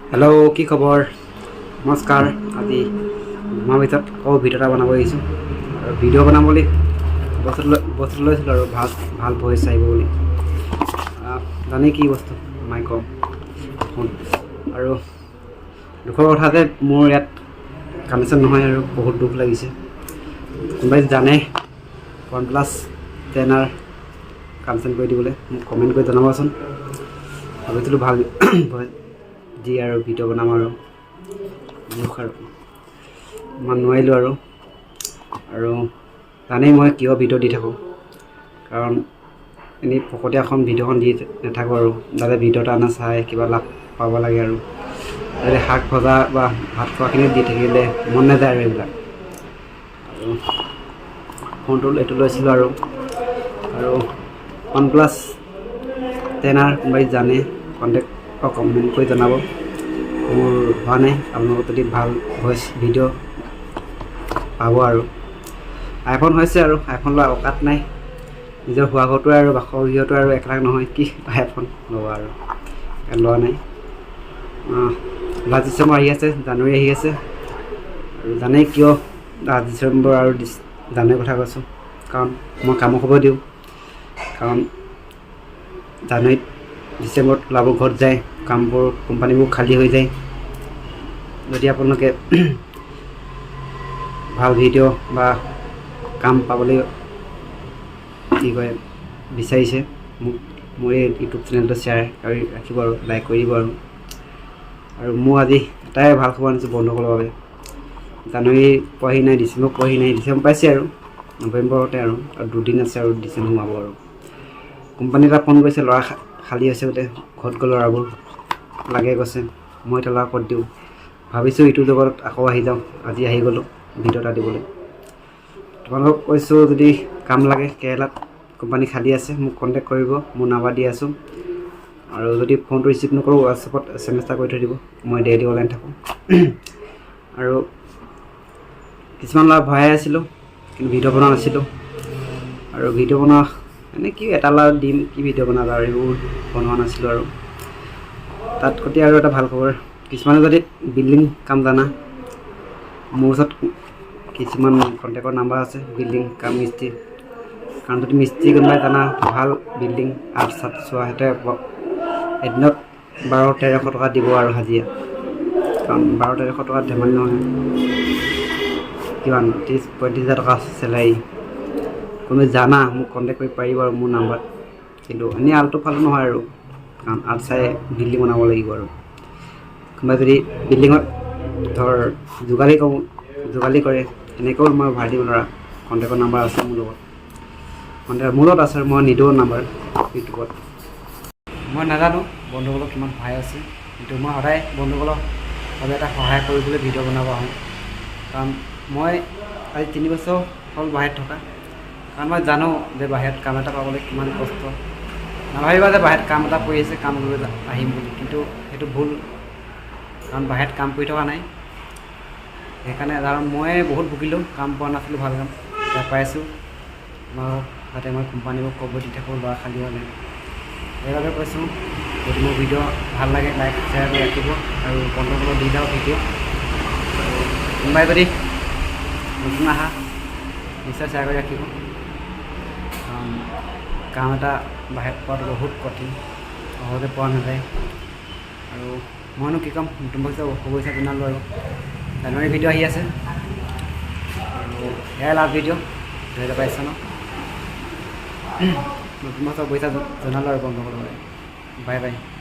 Hello', কি খবৰ? নমস্কাৰ। আজি মাহৰ ভিতৰত আকৌ ভিডিঅ' এটা বনাব আহিছোঁ আৰু ভিডিঅ' বনাম বুলি বস্তুটো লৈছিলোঁ আৰু ভাল ভাল ভইচ আহিব বুলি। জানেই কি বস্তু, মাইক ফোন। আৰু দুখৰ কথা যে মোৰ ইয়াত কানেকশ্যন নহয় আৰু বহুত দুখ লাগিছে। কোনোবাই জানে ওৱান প্লাছ 10 আৰ কানেকশ্যন কৰি দিবলৈ, মোক কমেণ্ট কৰি জনাবচোন। ভাবিছিলোঁ ভাল ভইচ দি আৰু ভিডিঅ' বনাম আৰু দুখ আৰু ইমান নোৱাৰিলোঁ আৰু। আৰু জানেই মই কিয় ভিডিঅ' দি থাকোঁ, কাৰণ এনেই ফকতীয়াখন ভিডিঅ'খন দি নাথাকোঁ আৰু যাতে ভিডিঅ' এটা আনা চাই কিবা লাভ পাব লাগে। আৰু যাতে শাক ভজা বা ভাত খোৱাখিনি দি থাকিলে মন নাযায় আৰু এইবিলাক। আৰু ফোনটো এইটো লৈছিলোঁ আৰু আৰু ওৱান প্লাছ 10 আৰ কোনোবাই জানে, কণ্টেক্ট কমেণ্ট কৰি জনাব। মোৰ হোৱা নাই। আপোনালোকৰ যদি ভাল ভইচ ভিডিঅ' পাব। আৰু আইফোন হৈছে আৰু আইফোন লোৱাৰ অকাত নাই। নিজৰ শোৱা ঘৰটোৱে আৰু বাসগৃহটো আৰু 1 লাখ নহয়, কি আইফোন ল'ব? আৰু লোৱা নাই। লাষ্ট ডিচেম্বৰ আহি আছে, জানুৱাৰী আহি আছে। আৰু জানেই কিয় লাষ্ট ডিচেম্বৰ আৰু জানুৱাৰীৰ কথা কৈছোঁ, কাৰণ মই কামৰ খবৰ দিওঁ। কাৰণ জানুৱাৰীত, ডিচেম্বৰত ল'ৰাবোৰ ঘৰত যায়, কামবোৰ কোম্পানীবোৰ খালী হৈ যায়। যদি আপোনালোকে ভাল ভিডিঅ' বা কাম পাবলৈ কি কয় বিচাৰিছে, মোক মোৰ এই ইউটিউব চেনেলটো শ্বেয়াৰ কৰি ৰাখিব আৰু লাইক কৰি দিব। আৰু আৰু মোৰ আজি এটাই ভাল খবৰ আনিছোঁ বন্ধুসকলৰ বাবে। জানুৱাৰী পোৱাহি নাই, ডিচেম্বৰ পোৱাহি নাই, ডিচেম্বৰ পাইছে আৰু নৱেম্বৰতে আৰু আৰু দুদিন আছে আৰু ডিচেম্বৰ সোমাব। আৰু কোম্পানী এটা ফোন কৰিছে, ল'ৰা খালী হৈছে বোলে, ঘৰত গ'ল ল'ৰাবোৰ লাগে কৈছে। মই এতিয়া ল'ৰা ক'ত দিওঁ? ভাবিছোঁ ইটো জগতত আকৌ আহি যাওঁ। আজি আহি গ'লোঁ ভিডিঅ' এটা দিবলৈ। তোমালোকক কৈছোঁ, যদি কাম লাগে, কেৰেলাত কোম্পানী খালী আছে, মোক কণ্টেক্ট কৰিব। মোৰ নাম্বাৰ দি আছোঁ। আৰু যদি ফোনটো ৰিচিভ নকৰোঁ, হোৱাটছএপত SMS এটা কৰি থৈ দিব। মই ডেইলি অনলাইন থাকোঁ। আৰু কিছুমান ল'ৰা ভৰাই আছিলোঁ, কিন্তু ভিডিঅ' বনোৱা নাছিলোঁ। আৰু ভিডিঅ' বনোৱা মানে কি, এটা ল'ৰা দিম কি ভিডিঅ' বনাবা আৰু এইবোৰ বনোৱা নাছিলোঁ। আৰু তাত কতি আৰু এটা ভাল খবৰ, কিছুমানে যদি বিল্ডিং কাম জানা, মোৰ ওচৰত কিছুমান কণ্টেক্টৰ নাম্বাৰ আছে বিল্ডিং কাম মিস্ত্ৰী। কাৰণ যদি মিস্ত্ৰী কোনোবাই জানা, ভাল বিল্ডিং আঠ চাত চোৱা, সিহঁতে এদিনত 1200-1300 টকা দিব আৰু হাজিৰা। কাৰণ 1200-1300 টকাত ধেমালি নহয়। কিমান, 30-35 হাজাৰ টকা চেলাৰী। কোনোবাই জানা, মোক কণ্টেক্ট কৰিব পাৰিব আৰু মোৰ নাম্বাৰত। কিন্তু এনেই আলটু ফাল্টু নহয় আৰু, কাৰণ আৰ্ট চাই বিল্ডিং বনাব লাগিব। আৰু কোনোবাই যদি বিল্ডিঙত ধৰ যোগালী কৰোঁ, যোগালী কৰে, সেনেকৈও মই ভৰাই দিম ল'ৰা। কণ্টেক্টৰ নাম্বাৰ আছে মোৰ লগত, কণ্টেক্ট মোৰ লগত আছে আৰু মই নিদিওঁ নাম্বাৰ ইউটিউবত। মই নাজানো বন্ধুসকলক কিমান সহায় আছে, কিন্তু মই সদায় বন্ধুসকলক বাবে এটা সহায় কৰিবলৈ ভিডিঅ' বনাব আহোঁ। কাৰণ মই আজি 3 বছৰ হ'ল বাহিৰত থকা। কাৰণ মই জানো যে বাহিৰত কাম এটা পাবলৈ কিমান কষ্ট। নাভাবিবা যে বাহিৰত কাম এটা কৰি আছে, কাম কৰিব আহিম বুলি, কিন্তু সেইটো ভুল। কাৰণ বাহিৰত কাম কৰি থকা নাই। সেইকাৰণে, কাৰণ মই বহুত ভুগিলোঁ, কাম পোৱা নাছিলোঁ ভাল কাম। এতিয়া পাইছোঁ। তোমালোকক যাতে মই কোম্পানীবোৰ খবৰ দি থাকোঁ ল'ৰা খালী হ'লে। সেইবাবে কৈছোঁ, যদি মোৰ ভিডিঅ' ভাল লাগে, লাইক শ্বেয়াৰ কৰি ৰাখিব আৰু বন্ধুসকলক দি যাওক ভিডিঅ'। আৰু কোনোবাই যদি নতুন আহা, নিশ্চয় শ্বেয়াৰ কৰি ৰাখিব। কাৰণ কাম এটা বাহিৰত পোৱাটো বহুত কঠিন, সহজে পোৱা নাযায়। আৰু মইনো কি ক'ম, নতুন বছৰ শুভেচ্ছা জনালোঁ। আৰু জানুৱাৰী ভিডিঅ' আহি আছে। আৰু সেয়াই লাষ্ট ভিডিঅ' 2022 চনৰ। নতুন বছৰ শুভেচ্ছা জনালোঁ আৰু বন্ধুসকলৰ। Bye bye.